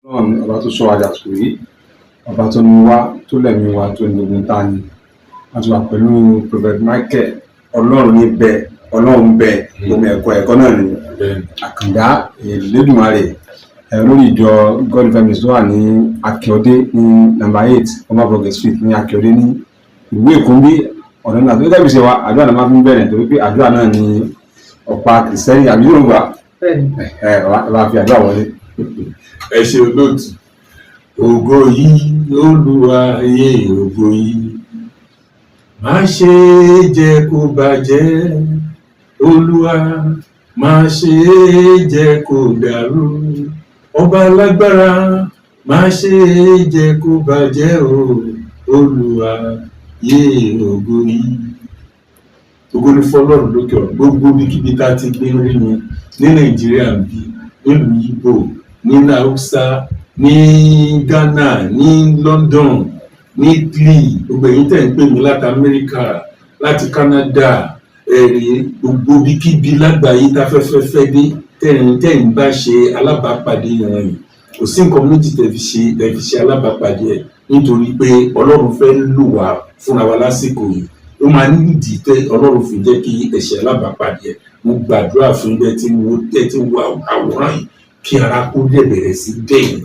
Ọlọ́run ọba tó sọ wa dàsìkò yìí, ọba tó ní wá, tó lẹ̀mí wa, tó ní gbogbo tá a ní. A ti wà pẹ̀lú Prophet Michael Ọlọ́run ní bẹ, Ọlọ́run bẹ omi ẹ̀kọ́ ẹ̀kọ́ náà ni Àkàndá Elédùmarè ẹ̀ lórí ìjọ God Family tó wà ní Akíọdé ní number 8 Ọmọbọ̀gẹ̀ Street ní Akíọdé ní ìlú Èkó ń bí ọ̀nà náà tó gẹ́gẹ́ bí ṣe wa. Àdúrà náà máa fi ń bẹ̀rẹ̀ torí pé àdúrà náà ni ọ̀pá Kìrìsìtẹ́nì àbí Yorùbá ẹ̀ ẹ bá fi àdúrà wọlé. Ẹ ṣe, olóòtú. Ògo yìí, Olúwa ayé, ògo yìí má ṣe jẹ́ kó bàjẹ́. Olúwa, má ṣe jẹ́ kó dàrú. Ọba alágbára, má ṣe jẹ́ kó bàjẹ́ o. Olúwa yé, ògo yìí. Ògo ni fọ́lọ́run lókè ọ̀run. Gbogbo ibikíbi tá a ti gbé rí mi ní Nàìjíríà ń bí, nílùú Ìgbò, ní Haúsá, ní Ghana, ní London, ní Italy, gbogbo èyí tẹ̀ ń pè mí láti Amẹ́ríkà, láti Canada, ẹ̀rí gbogbo ibikíbi lágbàáyé táfẹ́fẹ́ fẹ́ dé, tẹ̀yìn bá ṣe alábàápàdé ìran yìí, kò sí nǹkan méjì tẹ̀ fi ṣe alábàápàdé ẹ̀, nítorí pé Ọlọ́run fẹ́ lò wá fúnra wa lásìkò yìí. Ó máa ní ìdí tẹ Ọlọ́run fi jẹ́ kí ẹ ṣe alábàápàdé ẹ̀. Mo gbàdúrà fún bẹ́ẹ̀ tí wo tẹ́ tí wo àwòrán yìí, kí ara kó dẹ̀ bẹ̀rẹ̀ sí dẹ̀yìn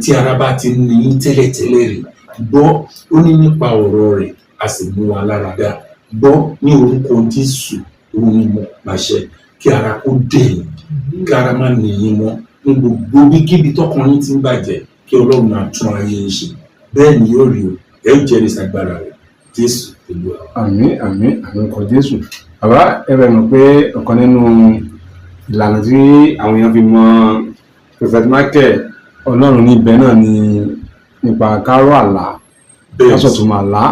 tí ara bá ti ní yín tẹ́lẹ̀tẹ́lẹ̀ rí. Gbọ́, ó ní nípa ọ̀rọ̀ rẹ̀ a sì mú wa lára dá. Gbọ́, ní orúkọ Jésù, òun ni mo pàṣẹ kí ara kó dẹ̀yìn, kí ara má nìyín mọ́ ní gbogbo ibikíbi tọkàn yín ti ń bàjẹ́. Kí Ọlọ́run máa tún ayé yín ṣe. Bẹ́ẹ̀ ni yóò rí o. Ẹ ó jẹ́rìí sagbára rẹ̀. Jésù Olúwa. Àmín, àmín, àmín kọ Jésù. Bàbá, ẹ bẹ̀ mọ̀ pé ọ̀kan nínú ìlànà tí àwọn èèyàn fi mọ Prophet Michael Ọlọ́run níbẹ̀ náà ni nípa kárọ̀ àlá, kásọ̀ tó máa lá,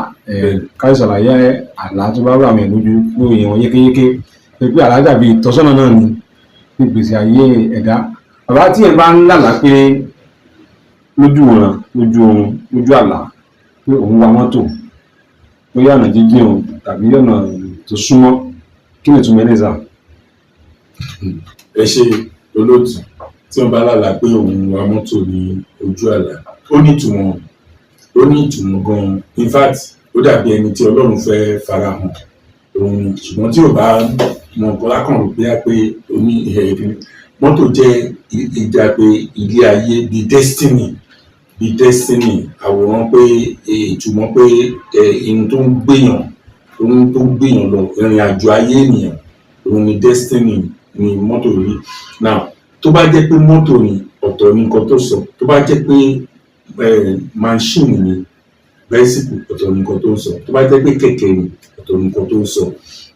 káyọ̀ ṣàlàyé àlá tó bá rú àwọn èèyàn lójú lóye wọn yékéyéké, pé àlá dàbí ìtọ́sọ́nà náà ni ní ìgbésí ayé ẹ̀dá. Bàbá, tí ẹ bá ń lálàá pé lójú ìran, lójú oorun, lójú àlá, pé òun wa mọ́tò, bóyá ọ̀nà jíjìn o tàbí ọ̀nà tó súnmọ́, kí ni ìtumọ̀ eléyìí sà? Ẹ ṣe, olóòtú. Tí wọ́n bá lálàá pé òun wa mọ́tò ní ojú àlá, ó ní ìtumọ̀, ó ní ìtumọ̀ gan-an. In fact, ó dàbí ẹni tí Ọlọ́run fẹ́ farahàn òun ni. Ṣùgbọ́n tí ò bá mọ nǹkan lákàn rò pé pé oní ẹ̀ẹ́dín mọ́tò jẹ́ ìjà pé ilé ayé bíi destiny, àwòrán pé ìtumọ̀ pé ihun tó ń gbéyàn, ohun tó ń gbéyàn lọ, ìrìn àjò ayé ènìyàn, òun ni destiny ni mọ́tò rí. Now, tó bá jẹ́ pé mọ́tò ni, ọ̀tọ̀ ni nǹkan tó sọ. Tó bá jẹ́ pé machine ni, bicycle, ọ̀tọ̀ ni nǹkan tó ń sọ. Tó bá jẹ́ pé kẹ̀kẹ́ ni, ọ̀tọ̀ ni nǹkan tó ń sọ.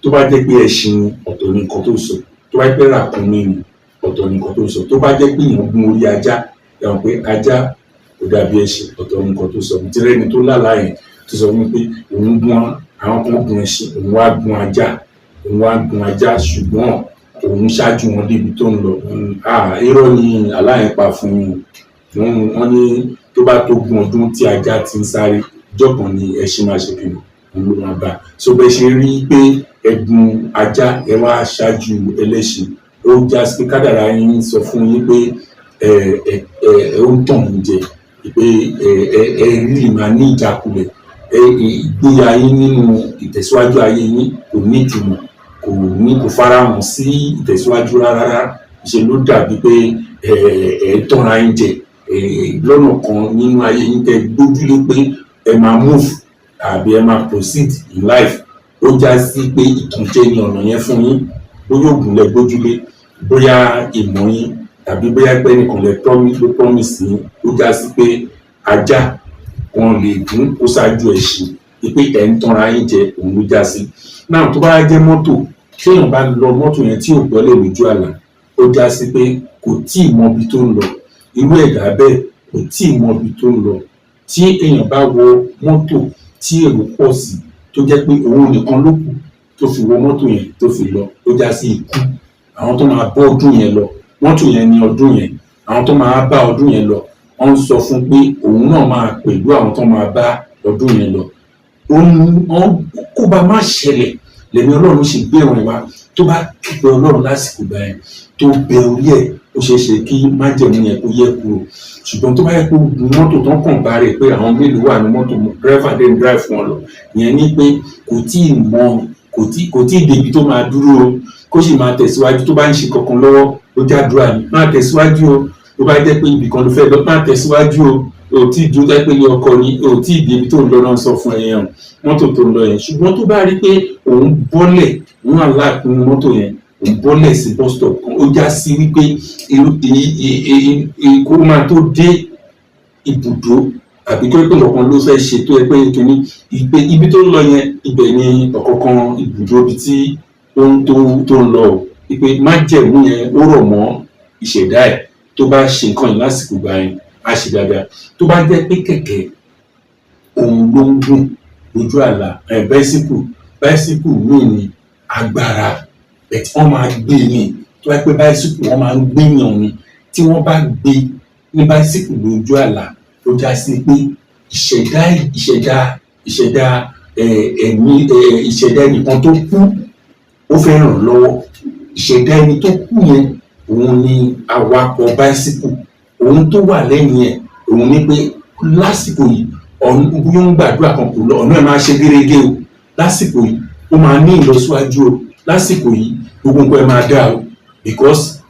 Tó bá jẹ́ pé ẹṣin ni, ọ̀tọ̀ ni nǹkan tó ń sọ. Tó bá jẹ́ pé ràkúnmí ni, ọ̀tọ̀ ni nǹkan tó ń sọ. Tó bá jẹ́ pé èèyàn gun orí ajá, ẹ̀wọ̀n pé ajá kò dàbí ẹṣin, ọ̀tọ̀ ni nǹkan tó sọ. Mo ti rẹ́ni tó lálàá yẹn tó sọ fún mi pé òun gun, àwọn kan gun ẹṣin, òun wá gun ajá, òun wá gun ajá, ṣùgbọ́n òun ṣáájú wọn débi tó ń lọ. Ah, irọ́ ni àlá yẹn pa fún un. Wọ́n ní tó bá tó gún ọdún tí ajá ti ń sáré, ọjọ́ kan ni ẹṣin máa ṣe kìnnì, òun ló máa bá. So bẹ́ẹ̀ ṣe rí pé ẹ̀gùn ajá, ẹ wá ṣáájú ẹlẹ́ṣin, ó já sí pé kádàrá yín sọ fún yín pé ẹ ẹ ẹ ó ń tàn yín jẹ, pé ẹ ẹ ẹ rí máa ní ìjákulẹ̀. Ẹ ìgboyà yín nínú ìtẹ̀síwájú ayé yín kò ní ìtumọ̀, kò ní, kò farahàn sí ìtẹ̀síwájú rárá. Ṣe ló dàbí pé ẹ ẹ tọ́ra yín jẹ lọ́nà kan nínú ayé yín tẹ́ gbójúlé pé ẹ máa move àbí ẹ máa proceed in life. Ó já sí pé ìtànjẹ ní ọ̀nà yẹn fún yín. Bóyá ògùn lẹ gbójúlé, bóyá ìmọ̀ yín, tàbí bóyá pé ẹnìkan lẹ promise ló promise yín, ó já sí pé ajá wọn lè gún kó ṣáájú ẹṣin, pé ẹ̀ ń tanra yín jẹ, òun ló já sí. Náà, tó bá jẹ́ mọ́tò, téèyàn bá lọ mọ́tò yẹn tí ò gbọ́lẹ̀ lójú àlá, ó já sí pé kò tí ì mọ ibi tó ń lọ. Irú ẹ̀dá bẹ́ẹ̀ kò tí ì mọ ibi tó ń lọ. Tí èèyàn bá wọ mọ́tò tí èrò pọ̀ sí, tó jẹ́ pé òun nìkan ló kù tó fi wọ mọ́tò yẹn tó fi lọ, ó já sí ikú. Àwọn tó máa bọ́ ọdún yẹn lọ, mọ́tò yẹn ní ọdún yẹn, àwọn tó máa bá ọdún yẹn lọ, wọ́n ń sọ fún pé òun náà máa pẹ̀lú àwọn tó máa bá ọdún yẹn lọ. Òun kó bá má ṣẹlẹ̀ lẹ́ni Ọlọ́run ṣe gbé ìrìn wa. Tó bá kígbe Ọlọ́run lásìkò gbà yẹn, tó bẹ orí ẹ̀, ó Ó ṣeé ṣe kí májẹ̀mú yẹn kó yẹ kúrò. Ṣùgbọ́n tó bá yẹ kó gun mọ́tò tán, kàn bá rẹ̀ pé àwọn mélòó wà ní mọ́tò, dírẹ́fà dé ń drive wọn lọ, ìyẹn ní pé kò tí ì mọ, kò tí ì débi tó máa dúró o, kó sì máa tẹ̀síwájú. Tó bá ń ṣe kankan lọ́wọ́, ó jádùúrà ní, máa tẹ̀síwájú o. Tó bá jẹ́ pé ibì kan ló fẹ́ lọ, máa tẹ̀síwájú o. Ò tí ì dúró tẹ́ pé ní ọkọ ni ò tí ì débi tó ń lọ náà, sọ fún ẹyẹn mọ́tò tó ń lọ yẹn. Ṣùgbọ́n tó bá rí pé òun bọ́lẹ̀, òun àláàkún mọ́tò yẹn, òun bọ́lẹ̀ sí bus stop kan, ó já sí wípé kó máa tó dé ibùdó, àbí kó pé nǹkan ló fẹ́ ṣe tó yẹ pé kínní ìpè ibi tó ń lọ yẹn, ibẹ̀ ni ọ̀kọ̀ọ̀kan ibùdó ibi tí ó ń tó ń lọ o, ìpè májẹ̀mú yẹn ó rọ̀ mọ́ ìṣẹ̀dá ẹ̀. Tó bá ṣe nǹkan yìí lásìkò gbà yẹn, á ṣe dáadáa. Tó bá jẹ́ pé kẹ̀kẹ́ òun ló ń gùn lójú àlá ẹ̀, bicycle, bicycle míì ní agbára ẹ̀ tí wọ́n máa gbé ní, tó bá pẹ́ bicycle wọ́n máa ń gbéyàn ni, tí wọ́n bá gbé ní bicycle lójú àlá, ó já sí pé ìṣẹ̀dá ẹ̀mí, ìṣẹ̀dá ẹnìkan tó kú, ó fẹ́ ràn lọ́wọ́. Ìṣẹ̀dá ẹni tó kú yẹn, òun ni awakọ̀ bicycle. Òun tó wà lẹ́yìn ẹ̀, òun ní pé lásìkò yìí, ọ̀nà bóyá ó ń gbàdúrà kan kò lọ, ọ̀nà ẹ̀ máa ṣe gérégé o. Lásìkò yìí, ó máa ní ìlọsíwájú o. Lásìkò yìí, gbogbo nǹkan ẹ̀ máa dáa o, because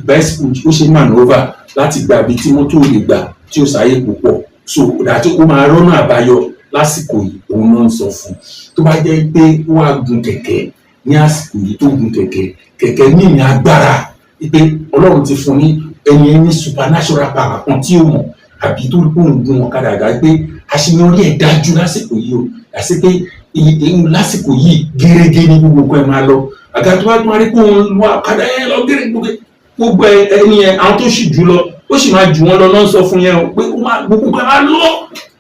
bicycle ó ṣe maneuver láti gba ibi tí mọ́tò lè gbà tí ó sáyé púpọ̀, so that ó máa rọ́nà àbáyọ lásìkò yìí, òun náà ń sọ fún un. Tó bá jẹ́ pé ó wá gun kẹ̀kẹ́ ní àsìkò yìí, tó gun kẹ̀kẹ́, kẹ̀kẹ́ ní ìní agbára wípé Ọlọ́run ti fún ní ẹni ní supernatural power kan tí ó mọ̀, àbí tó rí pé òun gun ọ̀kadà àgbà pé àṣeyọrí ẹ̀ dájú lásìkò yìí o, àti pé lásìkò yìí, gẹ́gẹ́ ní gbogbo nǹkan ẹ̀ máa lọ. Àga tó bá tún wá rí pé òun wá ọ̀kadà yẹn lọ gẹ́gẹ́, gbogbo ẹni yẹn, àwọn tó sì jù lọ, ó sì máa jù wọ́n lọ náà, sọ fún yẹn o pé ó máa gbogbo nǹkan máa lọ,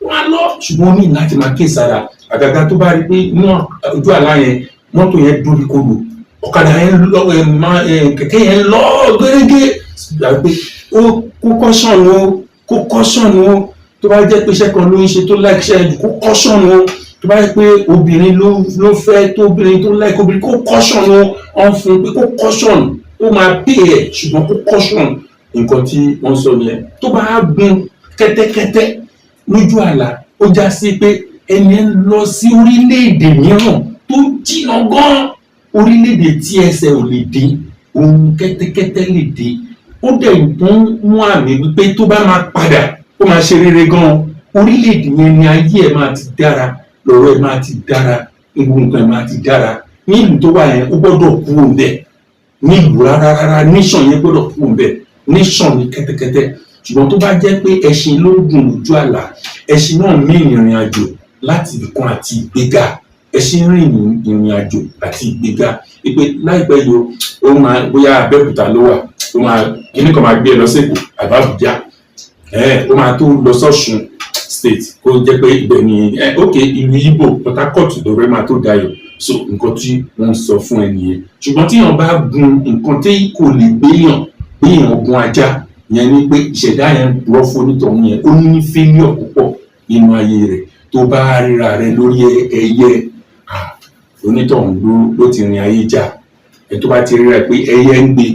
ó máa lọ. Ṣùgbọ́n ó ní láti máa kíyèsára, àgàgà tó bá rí pé inú ojú àlá yẹn, mọ́tò yẹn dórí kodò, ọ̀kadà yẹn lọ, ẹ má ẹ kẹ̀kẹ́ yẹn lọ gẹ́gẹ́, gbà pé ó kó caution o, kó caution o. Tó bá jẹ́ pé iṣẹ́ kan ló ń ṣe tó like iṣẹ́ jù, kó caution o. Tó bá jẹ́ pé obìnrin ló fẹ́ tó, obìnrin tó like obìnrin, kó caution o. Ọ̀n fún un pé kó caution, ó máa pay ẹ̀, ṣùgbọ́n kó caution. Nǹkan tí wọ́n sọ nìyẹn. Tó bá gun kẹ́tẹ́kẹ́tẹ́ lójú àlá, ó já sí pé ẹni ẹ ń lọ sí orílẹ̀-èdè mìíràn tó jìnnà gan, orílẹ̀-èdè tí ẹsẹ̀ ò lè dé, ohun kẹ́tẹ́kẹ́tẹ́ lè dé. Ó dẹ̀ ń mú àmì wípé tó bá máa padà, ó máa ṣe rere gan. Orílẹ̀-èdè yẹn ni ayé ẹ̀ máa ti dára, lọ́rọ̀ ẹ̀ máa ti dára, gbogbo nǹkan ẹ̀ máa ti dára. Ní ìlú tó wà yẹn, ó gbọ́dọ̀ kúrò ńbẹ̀ nílùú rárá rárá, nation yẹn gbọ́dọ̀ kúrò ńbẹ̀. Nation ní kẹ́tẹ́kẹ́tẹ́. Ṣùgbọ́n tó bá jẹ́ pé ẹṣin ló ń gùn lójú àlá, ẹṣin náà mí ìrìn àjò láti ibìkan àti ìgbéga. Ẹṣin rìn ìrìn àjò àti ìgbéga wípé láìpẹ́ yìí ó máa, bóyá Abẹ́òkúta ló wà, ó máa kíní kan máa gbé ẹ lọ sÉkòó àbí Àbújá, ẹ ó máa tó lọ sọ́ṣun State, kó jẹ́ pé ibẹ̀ ni ẹ, ok, ìlú Ìgbò, Port Harcourt lọ́rẹ́ máa tó dayọ̀. So nǹkan tí wọ́n ń sọ fún ẹ nìyẹn. Ṣùgbọ́n tíyàn bá gun nǹkan tí kò lè gbéyàn, gbéyàn gun ajá, ìyẹn ni pé ìṣẹ̀dá yẹn ń purọ́ fún onítọ̀hún yẹn, ó ní failure púpọ̀ nínú ayé rẹ̀. Tó bá ríra rẹ̀ lórí ẹyẹ, onítọ̀hún ló ti rìn ayé já ẹ. Tó bá ti ríra ẹ pé ẹyẹ ń gbé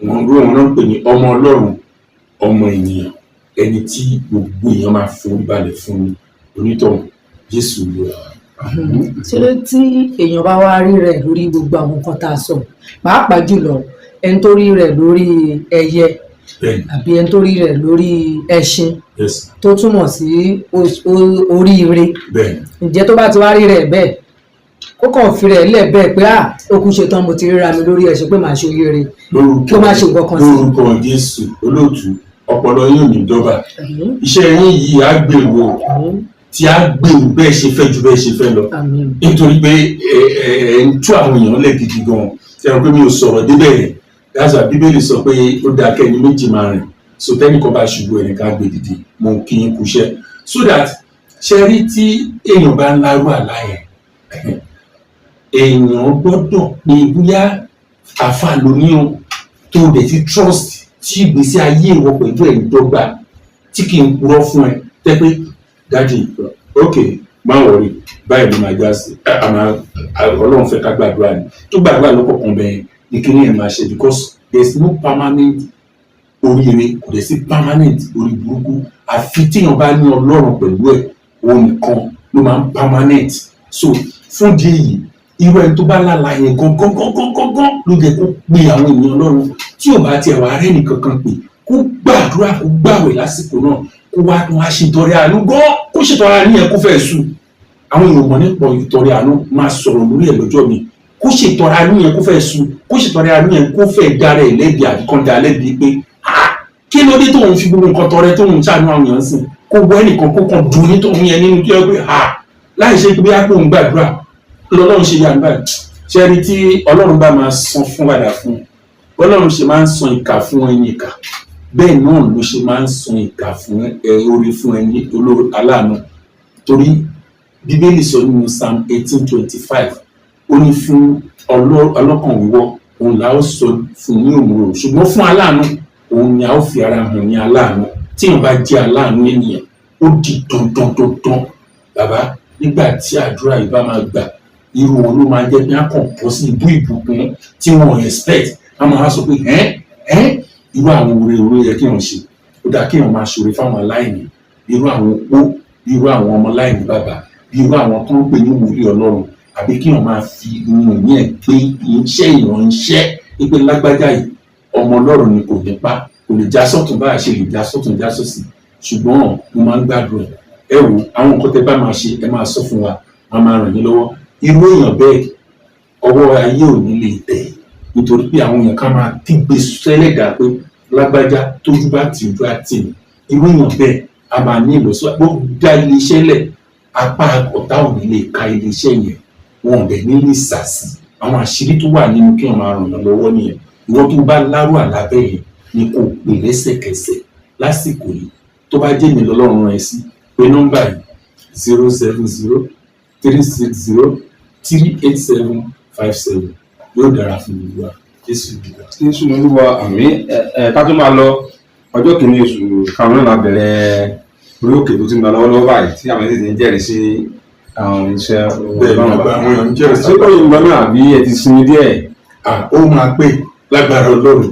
wọn, rú wọn náà ń pè ní ọmọ Ọlọ́run, ọmọ ènìyàn, ẹni tí gbogbo èèyàn máa forí balẹ̀ fún ni onítọ̀hún. Jésù Olúwa. Ṣé tí èèyàn bá wá rí rẹ̀ lórí gbogbo àwọn nǹkan tá a sọ, pàápàá jùlọ ẹni tó rí rẹ̀ lórí ẹyẹ àbí ẹni tó rí rẹ̀ lórí ẹṣin, tó túmọ̀ sí oríire, ǹjẹ́ tó bá ti wá rí rẹ̀ bẹ́ẹ̀, kó kàn fi rẹ̀ lẹ̀ bẹ́ẹ̀ pé à ó kú ṣetán, mo ti ríra mi lórí ẹṣin pé màá ṣe oríire, kí ó má ṣe nǹkan kan sí? Lórúkọ Jésù, olóòtú, ọpọlọ yóò ní dọ́bà. Iṣẹ́ yín yìí á gbèrò tí á gbèrò bẹ́ẹ̀ ṣe fẹ́ ju bẹ́ẹ̀ ṣe fẹ́ lọ, nítorí pé ẹ ẹ ẹ ń tú àwọn èèyàn lẹ̀ gidi gan. Ṣe é pé mi ò sọ̀rọ̀ débẹ̀ yẹn? That's why Bíbélì sọ pé ó dáa kẹ́ni méjì máa rìn, so tẹ́nìkan bá ṣubú, ẹnìkan á gbé dìde. Mo ń kí yín kúṣẹ́, so that ṣe rí tí èèyàn bá ń lárú àlá yẹn, èèyàn gbọ́dọ̀ pé bóyá àfa lóní o tó o dẹ̀ ti trust, tí ìgbésí ayé ìwọ pẹ̀lú ẹ̀ ń dọ́gba, tí kì í purọ́ fún ẹ, tẹ́ pé dájú, ok, má worry, báyìí ló máa já sí. Àmọ́ Ọlọ́run fẹ́ ká gbàdúrà ni, tó gbàdúrà lọ́kọ̀ọ̀kan bẹ́ẹ̀ ni kíní ẹ̀ máa ṣe, because There is no permanent oríire, kò dẹ̀ sí permanent orí burúkú, àfi téèyàn bá ní Ọlọ́run pẹ̀lú ẹ̀, òun nìkan ló máa ń permanent. So fún ìdí èyí, irú ẹni tó bá lálàá yẹn gangan gangan gangan ló jẹ́ kó pe àwọn ènìyàn Ọlọ́run. Tí ò bá tiẹ̀ wá rẹ́ nìkankan pè, kó gbàdúrà, kó gbàwẹ̀ lásìkò náà, kó wá tó wá ṣètọrẹ àánú gan, kó ṣètọrẹ àánú yẹn kó fẹ́ sùn. Àwọn èèyàn mọ̀ nípa ìtọrẹ àánú, máa sọ̀rọ̀ lórí ẹ̀ lọ́jọ́ mi. Kó ṣètọrẹ àánú yẹn kó fẹ́ sùn, kó ṣètọrẹ àánú yẹn kó fẹ́ dára ẹ̀ lẹ́bi àbí kan dá lẹ́bi pé, "Ah, kí ló dé tóun fi gbogbo nǹkan tọrẹ, tóun ṣàánú àwọn èèyàn sìn?" Kó wọ ẹnìkan, kó kàn dùn ní tóun yẹn nínú, kí ọ pé, "Ah, láì ṣe pé bí òun gbàdúrà lọ́lọ́run ṣe yà nígbà." Ṣe rí, tí Ọlọ́run bá máa san fún padà fún, Ọlọ́run ṣe máa ń san ìkà fún ẹni ìkà, bẹ́ẹ̀ náà ló ṣe máa ń san ìkà fún ẹ, orí fún ẹni olóró aláàánú. Torí Bíbélì sọ nínú Psalm 18:25, ó ní fún ọlọ́kàn wíwọ́ òun là ó sọ fún ní òmùrò, ṣùgbọ́n fún aláàánú òun ni a ó fi ara hàn ní aláàánú. Tí èèyàn bá jẹ́ aláàánú ènìyàn, ó di dandan dandan, bàbá, nígbà tí àdúrà yìí bá máa gbà, irú wọn ló máa jẹ́ pé á kàn bọ́ sí ibú ìbùkún tí wọ́n expect. Á máa sọ pé ẹ́ ẹ́, irú àwọn oore oore yẹ kí wọ́n ṣe. Ó dáa kí wọ́n máa ṣoore fáwọn aláìní, irú àwọn opó, irú àwọn ọmọ láìní bàbá, irú àwọn tó ń pè ní wòlíì Ọlọ́run, àbí kí wọ́n máa fi ohun ìní ẹ̀ gbé iṣẹ́ ìránṣẹ́ wípé lágbájá yìí, ọmọ Ọlọ́run ni, kò ní pa, kò lè já sọ́tún bá a ṣe lè já sọ́tún já sósì. Ṣùgbọ́n mo máa ń gbàdúrà. Ẹ wo àwọn nǹkan tẹ bá máa ṣe, ẹ máa sọ fún wa, wọn máa ràn yín lọ́wọ́. Irú èèyàn bẹ́ẹ̀, ọwọ́ ayé ò ní lè tẹ̀, nítorí pé àwọn èèyàn kan máa kígbe sẹ́lẹ̀dà pé lágbájá, tójú bá tì, ojú á tì mí. Irú èèyàn bẹ́ẹ̀ a máa ní ìlọsíwájú. Bó dá iléeṣẹ́ lẹ̀, apá ọ̀tá ò ní lè ka iléeṣẹ́ yẹn, wọn ò dẹ̀ ní lè sàsì. Àwọn àṣírí tó wà nínú kí wọ́n máa ràn yàn lọ́wọ́ nìyẹn. Ìwọ tó bá lárò àlábẹ́ yẹn ni kò pè lẹ́sẹ̀kẹsẹ̀ lásìkò yìí. Tó bá jẹ́ mi lọ́lọ́run rẹ̀ sí, pé nọ́mbà yìí: 07036038757. Yóò dára fún gbogbo wa. Jésù ìdìbò. Jésù Olúwa, àmín. Ẹ ẹ, ká tó máa lọ, ọjọ́ kìíní oṣù karùn-ún náà la bẹ̀rẹ̀ orí òkè tó ti ń lọ lọ́wọ́lọ́wọ́ báyìí, tí àwọn ènìyàn ti ń jẹ́rìí sí àwọn iṣẹ́ Bẹ́ẹ̀ ni. Ọlọ́run. Àgbà àwọn èèyàn ń jẹ́rìí. Ṣé kò yìí ń lọ náà, àbí ẹ ti sinmi díẹ̀? Ah, ó máa pè lágbára Ọlọ́run.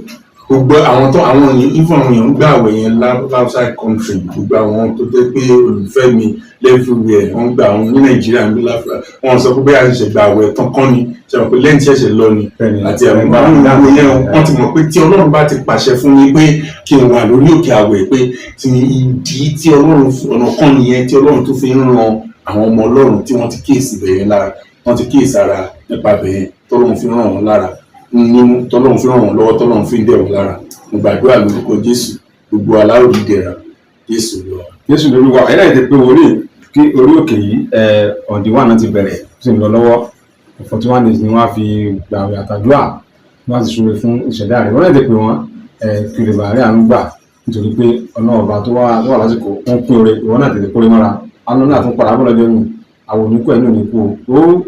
Gbogbo àwọn tó àwọn èèyàn, even àwọn èèyàn ń gbà àwẹ̀ yẹn outside country, gbogbo àwọn tó jẹ́ pé olùfẹ́ mi everywhere, wọ́n gbà. Àwọn ní Nàìjíríà ń bí láfíà, wọ́n sọ pé bẹ́ẹ̀ àṣẹṣẹ gba àwẹ̀ tán kán ni ṣe mọ̀ pé lẹ́yìn tí ṣẹ̀ṣẹ̀ lọ ni àti àwọn gbogbo yẹn, wọ́n ti mọ̀ pé tí Ọlọ́run bá ti pàṣẹ fún mi pé kí n wà lórí òkè àwẹ̀, pé ti ìdí tí Ọlọ́run ọ̀nà kan nìyẹn tí Ọlọ́run tó fi ń ran àwọn ọmọ Ọlọ́run tí wọ́n ti kíyèsí bẹ̀yẹn lára, wọ́n ti kíyèsí ara nípa bẹ̀yẹn, tọ́lọ́run fi ràn wọ́n lára nínú, tọ́lọ́run fi ràn wọ́n lọ́wọ́, tọ́lọ́run fi ń dẹ̀ wọ́n lára. Mo gbàdúrà lórúkọ Jésù, gbogbo aláwọ̀ ìdẹ̀ra. Jésù lọ. Jésù lórúkọ ẹ náà ti pé orí kí orí òkè yìí ẹ ọ̀dì wà náà ti bẹ̀rẹ̀, ó sì ń lọ lọ́wọ́. 41 days ni wọ́n á fi gbààwẹ̀ àtàdúrà, wọ́n á sì súre fún ìṣẹ̀dá rẹ̀. Wọ́n náà ti pè wọ́n ẹ kí lè bàa rí àánú gbà, nítorí pé Ọlọ́run ọba tó wà lásìkò ó ń pín oore. Ìwọ náà tètè kórè mọ́ra. Àwọn náà tún padà bọ̀ lọ́jọ́ mi. Àwọn oníkú ẹ̀ ní òníkú o. Ó.